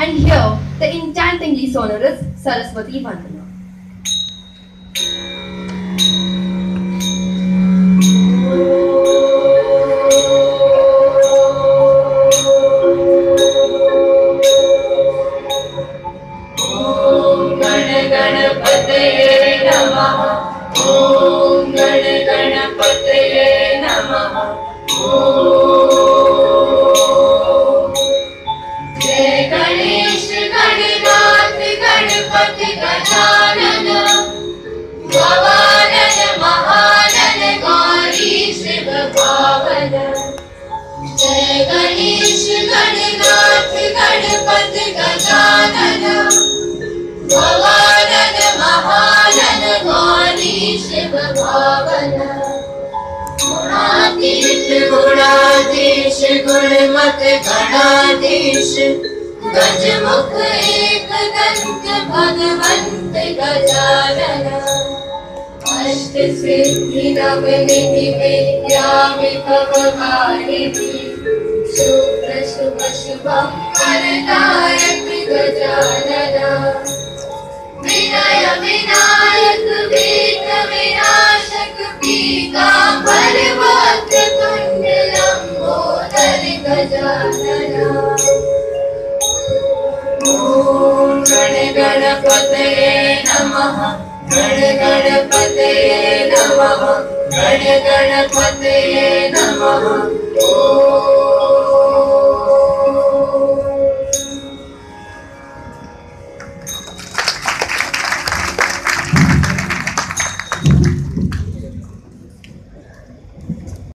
And here, the enchantingly sonorous Saraswati Vandana. Om Gan Ganapataye Namaha. Om Jai Ganesh Gananath Ganpati Gajanan Bhavanan Mahanan Gauri Shiv Bhavan. Jai Ganesh Gananath Ganpati Gajanan Bhavanan Mahanan Gauri Shiv Bhavan. गुणातीत गुणाधीश गुणमत गणाधीश गजमुख एक दंत भगवंत गजानन। अष्ट सिद्धि नवनिधि विद्या विभववारिधि शुभ शुभ शुभं वरदायक गजानन। विनय विनायक वेद विनाशक पीताम्बर वक्रतुण्ड लंबोदर गजानन। ॐ गण गणपतये नमः। गण गणपतये नमः। गण गणपतये नमः।